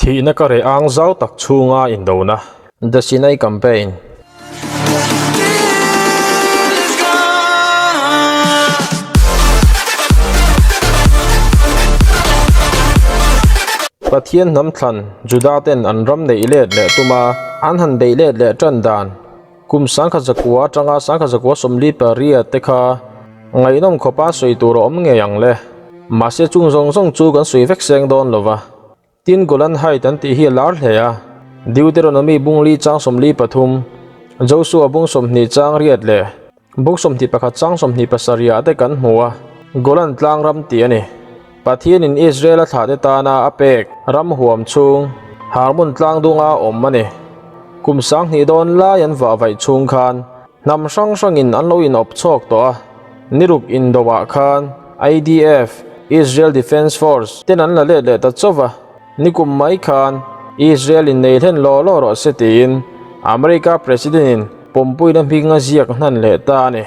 Thihna ka reh ang zau tak chhunga indona. The Sinai Campaign. Pathian hnam thlan Juda ten an ram neih let leh tuma an han beih let leh tan dan kum 1900 atanga 1948 te kha ngaihnawm khawpa sawi tur a awm ngei ang le. Mahse chung zawng zawng chu kan sawi vek seng dawn lova. Tin Golan Height an tih hi a lar hle a, Deuteronomy bung li chang 43, Josua bung 20 chang riat leh bung 21 chang 27 ah te kan hmu a, Golan tlang ram tih a ni. Pathianin Israel a thlahte tana a pek ram huam chhung Harmon tlang dunga awm a ni. Kum 2000 dawn lai an vah vaih chhung khan hnam hrang hrangin an lo inawp chhawk tawh a. Niruk indoah khan IDF, Israel Defense Force, ten an la let leh ta chauh va, nikum mai khan Israel in nei hlen law law rawh se tiin America President in pawmpuina hming a ziak hnan leh ta a ni.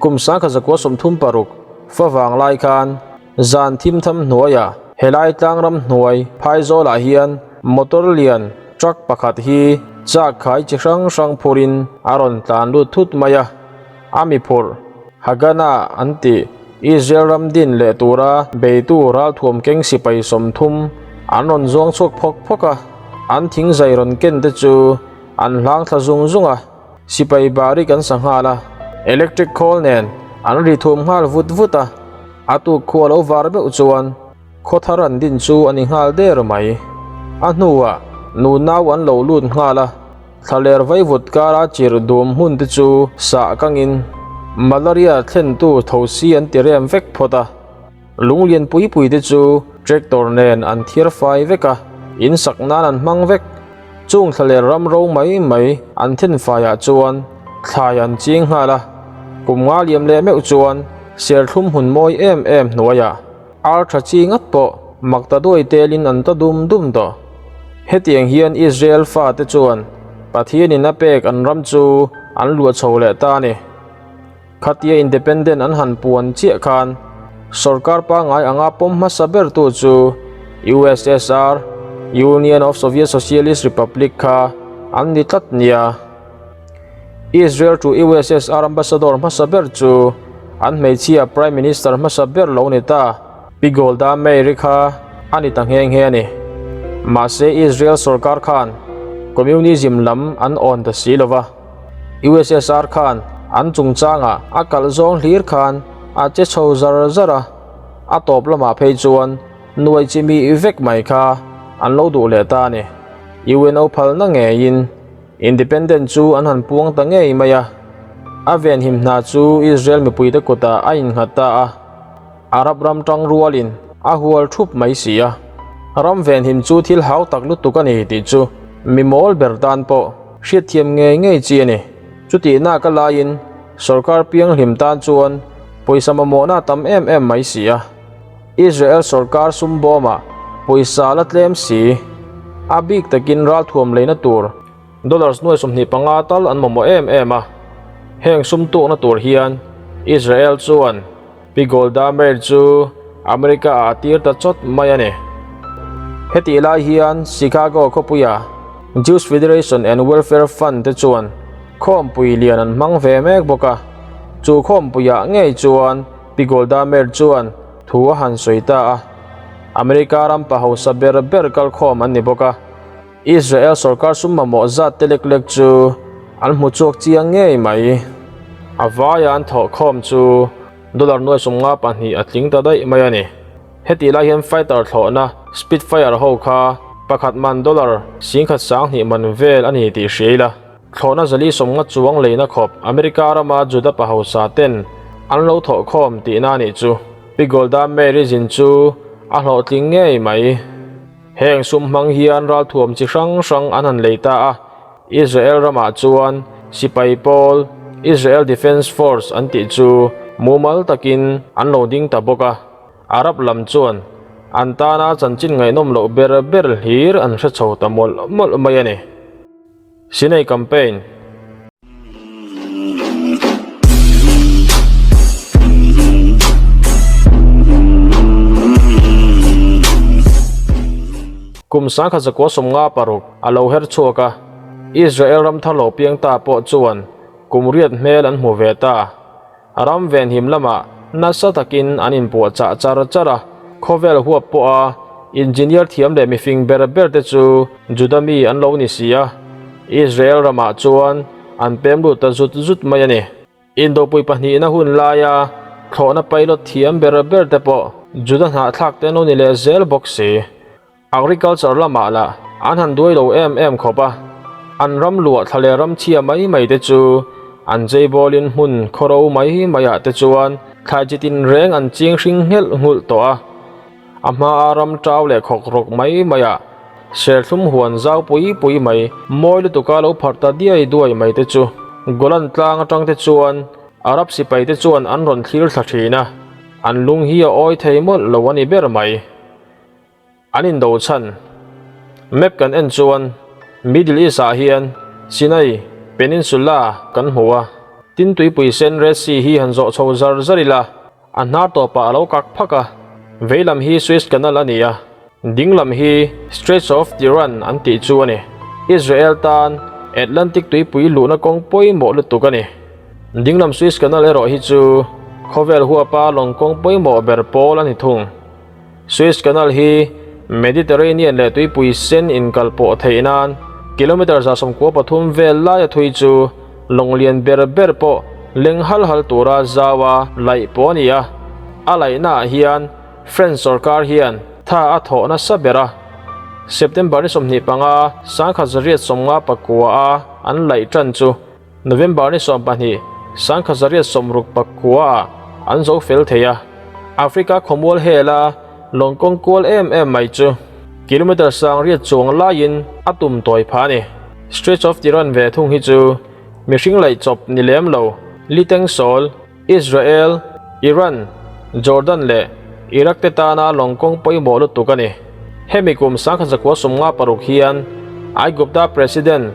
Kum 1936 favang lai khan zan thim tham hnuaiah helai tlangram hnuai phaizawlah hian motor lian truck pakhat hi chak khai chi hrang hrang phurin a rawn tlan lut thut mai a. A mi phurh, Haganah an tih, Israel ram din leh tura beitu ralthuam keng sipai 30 an rawn zuang chhuak phawk phawk a, an thing zai rawn ken te chu an hlang thla zung zung a, sipai bari kan sa nghal a, electric khawl nen an ri thum nghal vut vut a, a tuk khua lo var meuh chuan khaw thar an din chu a ni nghal der mai. A hnuah nu nau an lo lut nghal a. Thlaler vaivut kara chirh dum hmun te chu sah kangin malaria thlentu thosi an ti rem vek phawt a. Lunglian pui pui te chu tractor nen an thiar fai vek a, in sak nan an hmang vek. Chung thlaler ram ro mai mai an then faiah chuan thlai an ching nghal a. Kum nga liam leh meuh chuan serthlum hmun mawi em em hnuaiah ar tha chi ngat pawh mak ta duai telin an ta dum dum tawh. Hetiang hian Israel fate chuan Pathianin a pek an ram chu an luah chho leh ta a ni. Khatia independent an han puan chiah khan sorkar pangngai anga pawm hmasa bertu chu USSR, Union of Soviet Socialist Republic, kha an ni tlat nia. Israel to USSR ambassador hmasa ber chu an hmeichhia Prime Minister hmasa ber lo ni ta. Pi Golda Meir kha a ni ta nghe nghe a ni. Mahse Israel sorkar khan Communism lam an awn ta si lova. USSR khan an chungchangah a kalh zawng hlir khan a che chho zar zar a, a tawp lamah phei chuan nuai chi mi vek mai kha an lo duh leh ta a ni. UNO phalna ngeiin Independent chu an han puang ta ngei mai a, a venhim hna chu Israel mipuite kutah a innghat ta a. Arab ram tang rualin a hual thup mai si a, ram venhim chu thil hau tak lutuk a ni tih chu mi mawl ber tan pawh hriatthiam ngei ngei chi a ni. Chutihna ka laiin sorkar pianghlim tan chuan pawisa mamawhna a tam em em mai si a, Israel sorkar sum bawmah pawisa la tlem si, a bik takin ralthuam leina tur Dollars nuai 25 tal an mamawh em em a, heng sum tukna tur hian Israel chuan Pi Golda Meir chu America ah a tir ta chawt mai a ni. Hetih lai hian Chicago khawpuia Jews Federation and Welfare Fund te chuan khawmpui lian an hmang ve mek bawk a, chu khawmpuiah ngei chuan Pi Golda Meir chuan thu a han sawi ta a, America ram pa hausa ber ber kalkhawm an ni bawk a. Israel sorkar sum mamawh zat te lek lek chu an hmu chhuak chiang ngei mai. A vaia an thawh khawm chu dollar nuai 52 a tling ta daih mai a ni. Hetih lai hian fighter thlawhna Spitfire ho kha pakhat man dollar 10,200 man vel a ni tih hria ila. Thlawhna zali 50 chuang leina khawp America rama Juda pa hausa ten an lo thawh khawm tihna a nih chu. Pi Golda Meir i zin chu a hlawhtling ngei mai. Heng sum hmang hian ralthuam chi hrang hrang an han lei ta a, Israel ramah chuan sipai pawl Israel Defense Force an tih chu mumal takin an lo ding ta bawk a, Arab lam chuan an tana chanchin ngaihnawm loh ber ber hlir an hre chho ta mawlh mawlh mai a ni. Sinai Campaign. Kum 1956 a lo her chhuak a, Israel ram thar lo piang ta pawh chuan kum riat hmel an hmu ve ta. Ram venhim lamah nasa takin an inpuahchah char char a, khawvel huap pawha engineer thiam leh mifing ber ber te chu Juda mi an lo ni si a, Israel ramah chuan an pem lut ta zut zut mai a ni. Indopui pahnihna hun laia thlawhna pilot thiam ber ber te pawh Juda hnahthlak te an lo ni leh zel bawk si. Agriculture lamah lah an han duai lo em em khawp a, an ram luah thla leh ram chhia mai mai te chu an cheibawlin hmun khawro mai maiah te chuan thlai chi tinreng an ching hring nghelh nghulh tawh a. A hmaa ram tau leh khawk rawk mai maiah serthlum huan zau pui pui mai mawi lutuka lo pharh ta diai duai mai te chu Golan tlang atang te chuan Arab sipai te chuan an rawn thlir thla thin a, an lung hi a awi thei mawlh lo a ni ber mai. An indo chhan map kan en chuan Middle East ah hian Sinai Peninsula kan hmu a, tin tuipui sen Red Sea hi han zawh chho zar zar ila a hnar tawpah a lo kak phak a, vei lam hi Suez Canal a ni a, ding lam hi Straits of Tiran an tih chu a ni. Israel tan Atlantic tuipui luhna kawng pawimawh lutuk a ni. Ding lam Suez Canal erawh hi chu khawvel huapa lawng kawng pawimawh ber pawl a ni thung. Suez Canal hi Mediterranean leh tuipui sen inkal pawh theih nan kilometre 93 vel laia thui chu lawng lian ber ber pawh leng hal hal tura zaua laih pawh a ni a. A laihnaah hian French sorkar hian tha a thawh nasa ber a. September ni 25, 1959 a an laih tan chu November ni 12, 1969 ah an zo fel thei a, Africa khawmual hela lawng kawng kual em em mai chu kilometre 80 chuang laiin a tum tawi phah a ni. Straits of Tiran ve thung hi chu mihring laih chawp ni lem lo, Litengsawl, Israel, Iran, Jordan leh Iraq te tana lawng kawng pawimawh lutuk a ni. Hemi kum 1956 hian Aigupta President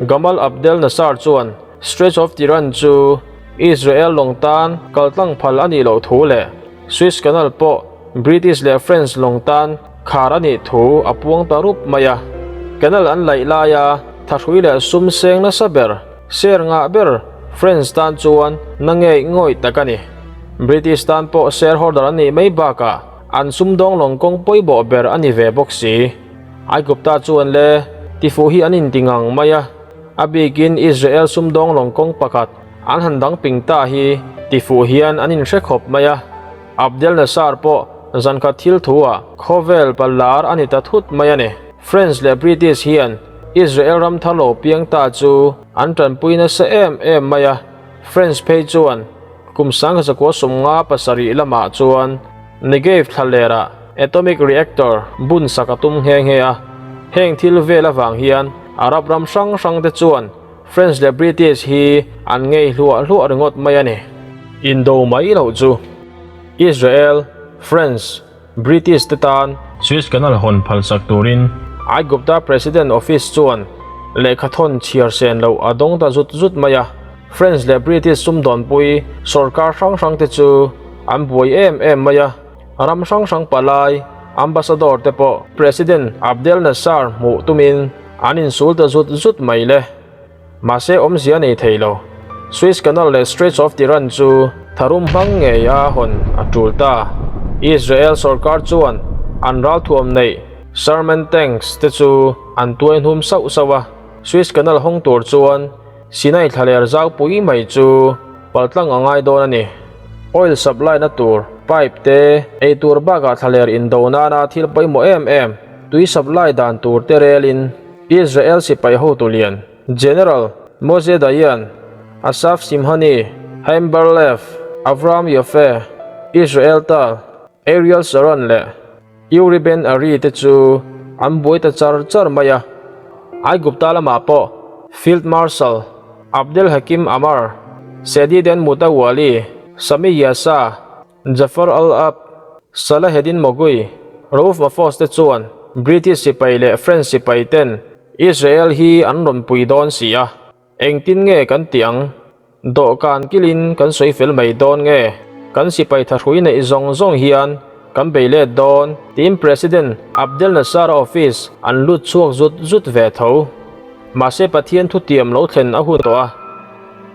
Gamal Abdel Nasser chuan Straits of Tiran chu Israel lawng tan kaltlang phal a nih loh thu leh Suez Canal pawh British leh French lawng tan khar a nih thu a puang ta rup mai a. Canal an laih laia thahrui leh sum seng nasa ber Share ngah ber French tan chuan na ngei ngawih tak a ni. British tan pawh shareholder an nih mai bakah an sumdawng lawng kawng pawimawh ber a ni ve bawk si. Aigupta chuan le tifuh hi an inti ngang mai a, a bikin Israel sumdawng lawng kawng pakhat an han dang ping ta hi tifuh hian an inhre khawp mai a. Abdel Nasser pawh zankhat thil thu-ah khawvel palar a ni ta thut mai a ni. French leh British hian Israel ram thar lo piang ta chu an tanpui nasa em em mai a, French phei chuan kum 1957 lamah chuan Negev thlalerah atomic reactor bun sak a tum nghe nghe a. Heng thil vel avang hian Arab ram hrang hrang te chuan French leh British hi an ngei hluah hluah ringawt mai a ni. Indo mai loh chu Israel, French, British te tan Suez Canal hawn phalsak turin Aigupta President Office chuan lehkha thawn chhiar sen loh a dawng ta zut zut mai a. French leh British sumdawnpui sorkar hrang hrang te chu an buai em em mai a. Ram hrang hrang palai, ambassador te pawh President Abdel Nasser hmuh tumin an insul ta zut zut mai le. Mahse awmzia nei thei lo. Suez Canal leh Straits of Tiran chu tharum hmang ngei a hawn a tul ta. Israel sorkar chuan an ralthuam neih Sherman tanks te chu an tuai hnum sauh sauh a. Suez Canal hawng tur chuan Sinai thlaler zau pui mai chu paltlang a ngai dawn a ni. Oil supply na tur pipe te ei tur bakah thlaler indo nana thil pawimawh em em tui supply dan tur te relin Israel sipai hotu lian General Moshe Dayan, Asaf Simhoni, Haim Bar-Lev, Avram Yoffe, Israel Tal, Ariel Sharon leh Uri Ben Ari te chu an buai ta char char mai a. Aigupta lamah pawh Field Marshal Abdel Hakim Ammar, Sediden Mutawali, Sami Yasa, Jafar al-Ab, Salaheddin Mogui, Rauf Mahfouz te chuan British sipai leh French sipai ten Israel hi an rawn pui dawn si a, engtin nge kan tih ang? Dawhkan kilin kan sawi fel mai dawn nge? Kan sipai thahrui neih zawng zawng hian kan bei let dawn tiin President Abdel Nasser-a office an lut chhuak zut zut ve tho. Mahse Pathian thutiam lo thlen a hun tawh a,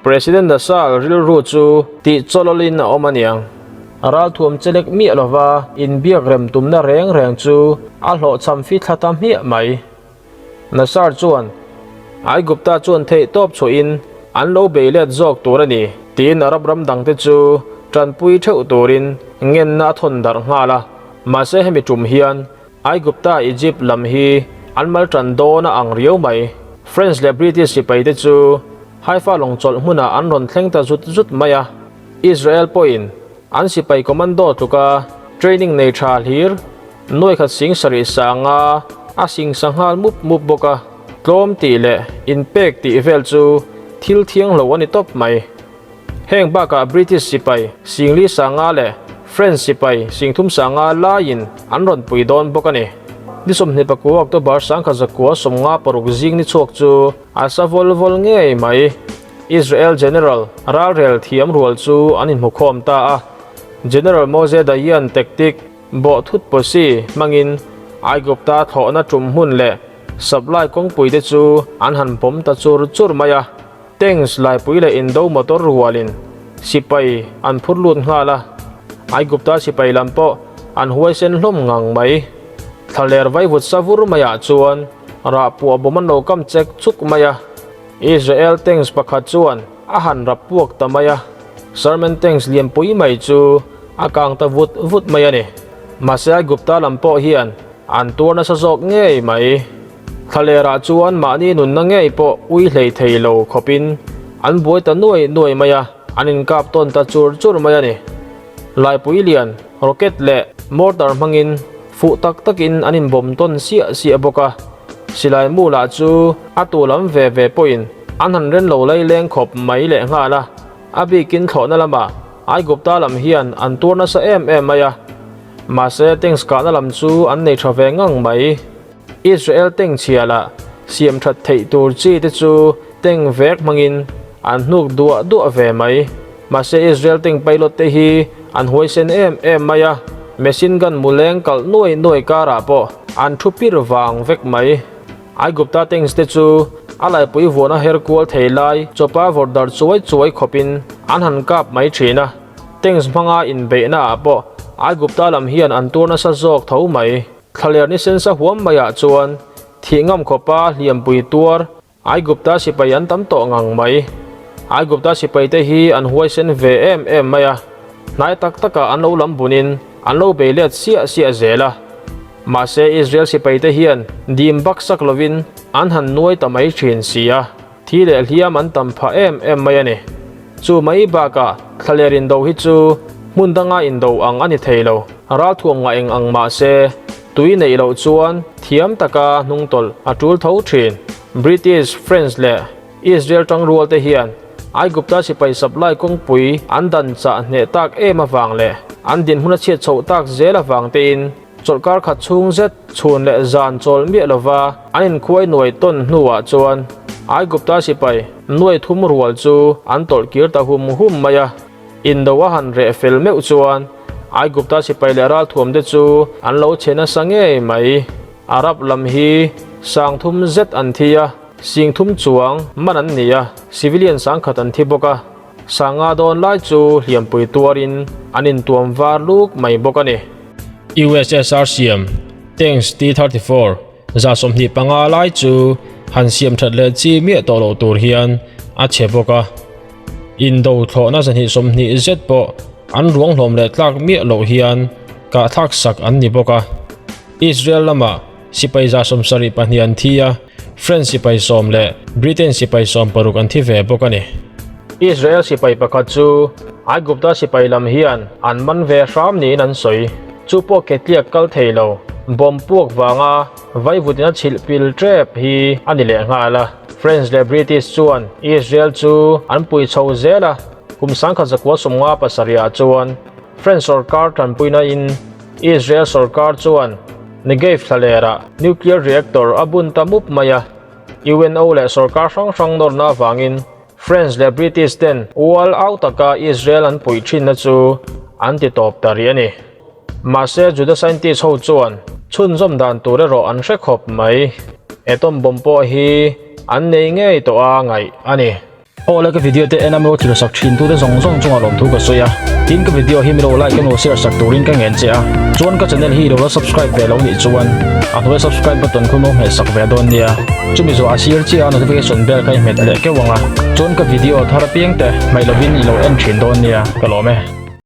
President Nasser rilru chu tih chawlawlin a awm aniang. Ralthuam chelek miah lova inbiak rem tumna reng reng chu a hlawhchham fithla ta hmiah mai. Nasser chuan, Aigupta chuan theih tawp chhuahin an lo bei let zawk tur a ni, tiin Arab ram dangte chu tanpui theuh turin ngenna a thawn darh nghal a. Mahse hemi tum hian Aigupta Egypt lam hi an mal tan dawn a ang riau mai. French leh British sipaite chu Haifa lawng chawlh hmunah an rawn thleng ta zut zut mai a. Israel pawhin an sipai commando tluka training nei tha hlir Nuai khat sing sarih sanga a sing sa nghal mup mup bawk a, tlawm tih leh inpek tih vel chu thil thiang lo a ni tawp mai. Heng bakah British sipai singli sanga leh French sipai singthum sanga laiin an rawn pui dawn bawk a ni. Ni 24 October 1956 zing ni chhuak chu a sa vawl vawl ngei mai. Israel General ralrel thiam rual chu an inhmukhawm ta a, General Moshe Dayan tactic, Bawh thut pawsi hmangin Aigupta thlawhna tum hmun leh supply kawngpui te chu an han pawm ta chur chur mai a, tanks laipui leh indo motor rualin sipai an phur lut nghal a, Aigupta sipai lam pawh an huaisen hlawm ngang mai. Thlaler vaivut sa vur maiah chuan rah puah bawm an lo kam chek chuk mai a, Israel tanks pakhat chuan a han rap puak ta mai a, Sherman tanks lianpui mai chu A kang ta vut vut mai a ni. Mahse Aigupta lam pawh hian an tuar nasa zawk ngei mai. Thlalerah chuan mahni nunna ngei pawh ui hlei thei lo khawpin an buai ta nuai nuai mai a, an inkap tawn ta chur chur mai a ni. Laipui lian, rocket leh mortar hmangin fuh tak takin an inbawm tawn siah siah bawk a. Silai mu lah chu a tu lam ve ve pawhin an han ren lo laileng khawp mai lehnghal a. A bikin thlawhna lamah Aigupta lam hian an tuar nasa em em mai a, mahse tanks kahna lam chu an nei tha ve ngang mai. Israel tank chhia lah siam that theih tur chi te chu tank vek hmangin an hnuk duah duah ve mai. Mahse Israel tank pilot te hi an huaisen em em mai a, machine gun muleng kalh nuai nuai karah pawh an thu pir vang vek mai. Aigupta tanks te chu a laipui vuahna her kual thei lai chawpa vawrh darh chuai chuai khawpin an han kap mai thin a, tanks hmanga inbeihna ah pawh Aigupta lam hian an tur nasa zawk tho mai. Thlaler ni sensa huam maiah chuan thih ngam khawpa hliampui tuar Aigupta sipai an tam tawh ngang mai. Aigupta sipai te hi an huaisen ve em em mai a, hnai tak takah an lo lam bunin an lo bei let siah siah zel a. Mahse Israel sipaite hian dim bak sak lovin an han nuai ta mai thin si a, thi leh hliam an tam phah em em mai a ni. Chu mai bakah thlaler indo hi chu hmun danga indo ang a ni thei lo, ralthuam ngah eng ang mahse tui neih loh chuan thiam taka hnungtawlh a tul tho thin. British, French leh Israel tangrual te hian Aigupta sipai supply kawngpui an dan chah hneh tak em avang leh an dinhmun a chhiat chhoh tak zel avang tein chawlhkar khat chhung zet chhun leh zan chawl miah lova an inkhuai nuai tawn hnuah chuan Aigupta sipai nuai thum rual chu an tawlh kir ta hum hum mai a. Indo a han reh fel meuh chuan Aigupta sipai leh ralthuam te chu an lo che nasa ngei mai. Arab lam hi sang thum zet an thi a, sing thum chuang man an ni a, civilian sang khat an thi bawk a, sanga dawn lai chu hliampui tuarin an intuam var luk mai bawk a ni. USSR siam Tanks T-34 25 lai chu han siam that leh chi miah tawh loh tur hian a chhe bawk a, indo thlawhna 220 zet pawh an ruang hlawm leh tlak miah loh hian kahthlak sak an ni bawk a. Israel lamah sipai 72 an thi a, French sipai 10 leh Britain sipai 16 an thi ve bawk a ni. Israel sipai pakhat chu Aigupta sipai lam hian an man ve hram niin an sawi. Chu pawh ketliak kal thei lo, bomb puak vanga vaivutin a chhilh pil tep hi a ni leh nghal a. French leh British chuan Israel chu an pui chho zel a, kum 1957 ah chuan French sorkar tanpuina in Israel sorkar chuan Negev thlalerah nuclear reactor a bun ta mup mai a, UNO leh sorkar hrang hrang nawrna avangin French leh British ten ual au taka Israel an puih thinna chu an ti tawp ta rih a ni. Mahse Juda scientist ho chuan chhunzawm dan tur erawh an hre khawp mai. Atom bomb pawh hi an nei ngei tawh a ngaih a ni. Aw le ka video te en a milo thil sak thin tute zawng zawng chungah lawmthu ka sawi a, tin ka video hi milo like emaw share sak turin ka ngen che a, chuan ka channel hi ilo la subscribe ve lo nih chuan a hnuai subscribe button khu milo hmeh sak ve dawn nia, chumi zawh a sir chiah a notification bell kha i hmet leh keuh ang a, chuan ka video thar apiang te hmaih lovin ilo en thin dawn nia ka lawm e.